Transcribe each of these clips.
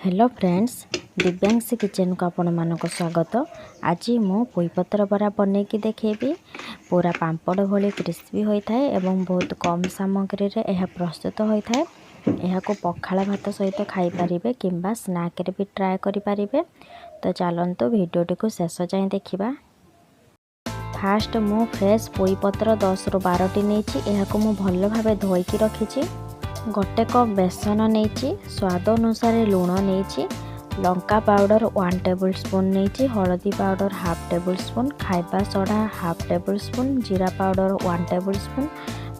Hello friends, Dibyanshi କିଚେନ୍କୁ ଆପଣମାନଙ୍କୁ ସ୍ୱାଗତ। ଆଜି ମୁଁ ପୋଇପତ୍ର ବରା ବନେଇକି ଦେଖେଇବି। ପୁରା ପାମ୍ପଡ଼ ଭଳି କ୍ରିସ୍ପି ହୋଇଥାଏ ଏବଂ ବହୁତ କମ୍ ସାମଗ୍ରୀରେ ଏହା ପ୍ରସ୍ତୁତ ହୋଇଥାଏ। ଏହାକୁ ପଖାଳ ଭାତ ସହିତ ଖାଇପାରିବେ କିମ୍ବା ସ୍ନାକ୍ରେ ବି ଟ୍ରାଏ କରିପାରିବେ। ତ ଚାଲନ୍ତୁ, ଭିଡ଼ିଓଟିକୁ ଶେଷ ଯାଏଁ ଦେଖିବା। ଫାଷ୍ଟ ମୁଁ ଫ୍ରେଶ୍ ପୋଇପତ୍ର 10ରୁ 12ଟି ନେଇଛି। ଏହାକୁ ମୁଁ ଭଲ ଭାବେ ଧୋଇକି ରଖିଛି। ଗୋଟେ କପ୍ ବେସନ ନେଇଛି। ସ୍ୱାଦ ଅନୁସାରେ ଲୁଣ ନେଇଛି। ଲଙ୍କା ପାଉଡ଼ର 1 ଟେବୁଲ୍ ସ୍ପୁନ୍ ନେଇଛି। ହଳଦୀ ପାଉଡ଼ର ହାଫ୍ ଟେବୁଲ୍ ସ୍ପୁନ୍, ଖାଇବା ସୋଢ଼ା ହାଫ୍ ଟେବୁଲ୍ ସ୍ପୁନ୍, ଜିରା ପାଉଡ଼ର 1 ଟେବୁଲ୍ ସ୍ପୁନ୍,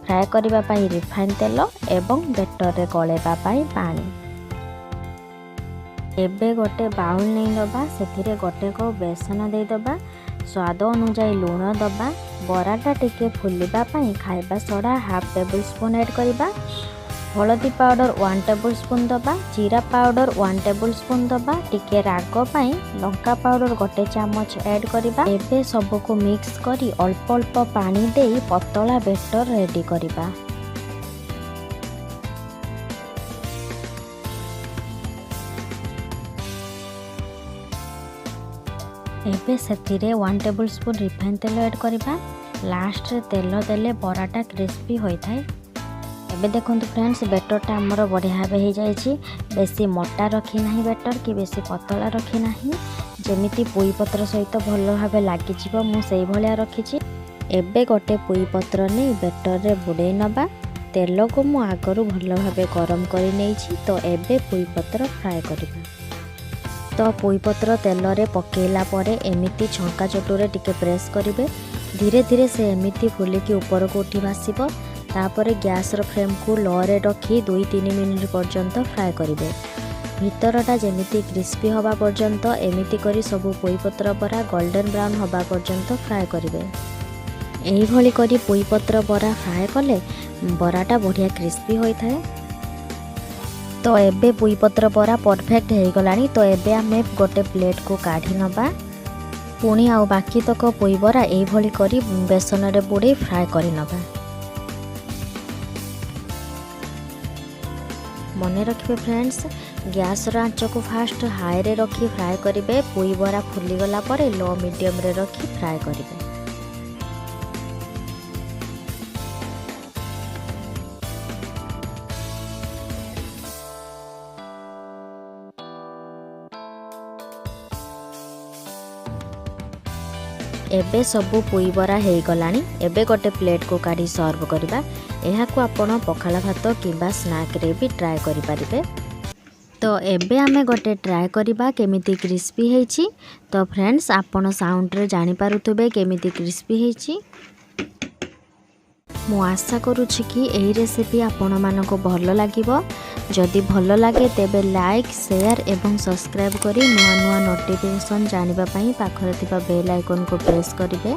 ଫ୍ରାଏ କରିବା ପାଇଁ ରିଫାଇନ୍ ତେଲ ଏବଂ ବେଟରରେ ଗୋଳେଇବା ପାଇଁ ପାଣି। ଏବେ ଗୋଟେ ବାଉଲ୍ ନେଇ ନେବା। ସେଥିରେ ଗୋଟେ କପ୍ ବେସନ ଦେଇଦେବା। ସ୍ୱାଦ ଅନୁଯାୟୀ ଲୁଣ ଦେବା। ବରାଟା ଟିକେ ଫୁଲିବା ପାଇଁ ଖାଇବା soda half table spoon add କରିବା। ହଳଦୀ ପାଉଡ଼ର 1 ଟେବୁଲ୍ ସ୍ପୁନ୍ ଦେବା। ଜିରା ପାଉଡ଼ର 1 ଟେବୁଲ୍ ସ୍ପୁନ୍ ଦେବା। ଟିକେ ରାଗ ପାଇଁ ଲଙ୍କା ପାଉଡ଼ର ଗୋଟେ ଚାମଚ ଆଡ଼୍ କରିବା। ଏବେ ସବୁକୁ ମିକ୍ସ କରି ଅଳ୍ପ ଅଳ୍ପ ପାଣି ଦେଇ ପତଳା ବେଟର ରେଡ଼ି କରିବା। ଏବେ ସେଥିରେ 1 ଟେବୁଲ୍ ସ୍ପୁନ୍ ରିଫାଇନ୍ ତେଲ ଆଡ଼୍ କରିବା। ଲାଷ୍ଟରେ ତେଲ ଦେଲେ ବରାଟା କ୍ରିସ୍ପି ହୋଇଥାଏ। ଏବେ ଦେଖନ୍ତୁ ଫ୍ରେଣ୍ଡସ୍, ବେଟରଟା ଆମର ବଢ଼ିଆ ଭାବେ ହେଇଯାଇଛି। ବେଶୀ ମୋଟା ରଖିନାହିଁ ବେଟର କି ବେଶୀ ପତଳା ରଖିନାହିଁ। ଯେମିତି ପୋଇ ପତ୍ର ସହିତ ଭଲ ଭାବେ ଲାଗିଯିବ, ମୁଁ ସେଇଭଳିଆ ରଖିଛି। ଏବେ ଗୋଟେ ପୋଇ ପତ୍ର ନେଇ ବେଟରରେ ବୁଡ଼େଇ ନେବା। ତେଲକୁ ମୁଁ ଆଗରୁ ଭଲ ଭାବେ ଗରମ କରି ନେଇଛି। ତ ଏବେ ପୋଇ ପତ୍ର ଫ୍ରାଏ କରିବା। ତ ପୋଇପତ୍ର ତେଲରେ ପକାଇଲା ପରେ ଏମିତି ଛଙ୍କା ଚଟୁରେ ଟିକେ ପ୍ରେସ୍ କରିବେ। ଧୀରେ ଧୀରେ ସେ ଏମିତି ଫୁଲିକି ଉପରକୁ ଉଠି ଭାସିବ। ତାପରେ ଗ୍ୟାସ୍ର ଫ୍ଲେମ୍କୁ ଲୋରେ ରଖି 2-3 ମିନିଟ୍ ପର୍ଯ୍ୟନ୍ତ ଫ୍ରାଏ କରିବେ। ଭିତରଟା ଯେମିତି କ୍ରିସ୍ପି ହେବା ପର୍ଯ୍ୟନ୍ତ, ଏମିତି କରି ସବୁ ପୋଇପତ୍ର ବରା ଗୋଲ୍ଡେନ୍ ବ୍ରାଉନ୍ ହେବା ପର୍ଯ୍ୟନ୍ତ ଫ୍ରାଏ କରିବେ। ଏଇଭଳି କରି ପୋଇପତ୍ର ବରା ଫ୍ରାଏ କଲେ ବରାଟା ବଢ଼ିଆ କ୍ରିସ୍ପି ହୋଇଥାଏ। ତ ଏବେ ପୋଇପତ୍ର ବରା ପରଫେକ୍ଟ ହେଇଗଲାଣି। ତ ଏବେ ଆମେ ଗୋଟେ ପ୍ଲେଟ୍କୁ କାଢ଼ି ନେବା। ପୁଣି ଆଉ ବାକି ତକ ପୋଇ ବରା ଏଇଭଳି କରି ବେସନରେ ବୁଡ଼େଇ ଫ୍ରାଏ କରିନେବା। ମନେ ରଖିବେ ଫ୍ରେଣ୍ଡସ୍, ଗ୍ୟାସ୍ର ଆଞ୍ଚକୁ ଫାଷ୍ଟ ହାଇରେ ରଖି ଫ୍ରାଏ କରିବେ। ପୋଇ ବରା ଫୁଲିଗଲା ପରେ ଲୋ ମିଡ଼ିୟମରେ ରଖି ଫ୍ରାଏ କରିବେ। ଏବେ ସବୁ ପୋଇ ବରା ହେଇଗଲାଣି। ଏବେ ଗୋଟେ ପ୍ଲେଟ୍କୁ କାଢ଼ି ସର୍ଭ କରିବା। ଏହାକୁ ଆପଣ ପଖାଳ ଭାତ କିମ୍ବା ସ୍ନାକ୍ରେ ବି ଟ୍ରାଏ କରିପାରିବେ। ତ ଏବେ ଆମେ ଗୋଟେ ଟ୍ରାଏ କରିବା, କେମିତି କ୍ରିସ୍ପି ହେଇଛି। ତ ଫ୍ରେଣ୍ଡସ୍, ଆପଣ ସାଉଣ୍ଡରେ ଜାଣିପାରୁଥିବେ କେମିତି କ୍ରିସ୍ପି ହେଇଛି। ମୁଁ ଆଶା କରୁଛି କି ଏହି ରେସିପି ଆପଣମାନଙ୍କୁ ଭଲ ଲାଗିବ। ଯଦି ଭଲ ଲାଗେ, ତେବେ ଲାଇକ୍, ସେୟାର ଏବଂ ସବସ୍କ୍ରାଇବ୍ କରି ନୂଆ ନୂଆ ନୋଟିଫିକେସନ୍ ଜାଣିବା ପାଇଁ ପାଖରେ ଥିବା ବେଲ୍ ଆଇକନ୍କୁ ପ୍ରେସ୍ କରିବେ।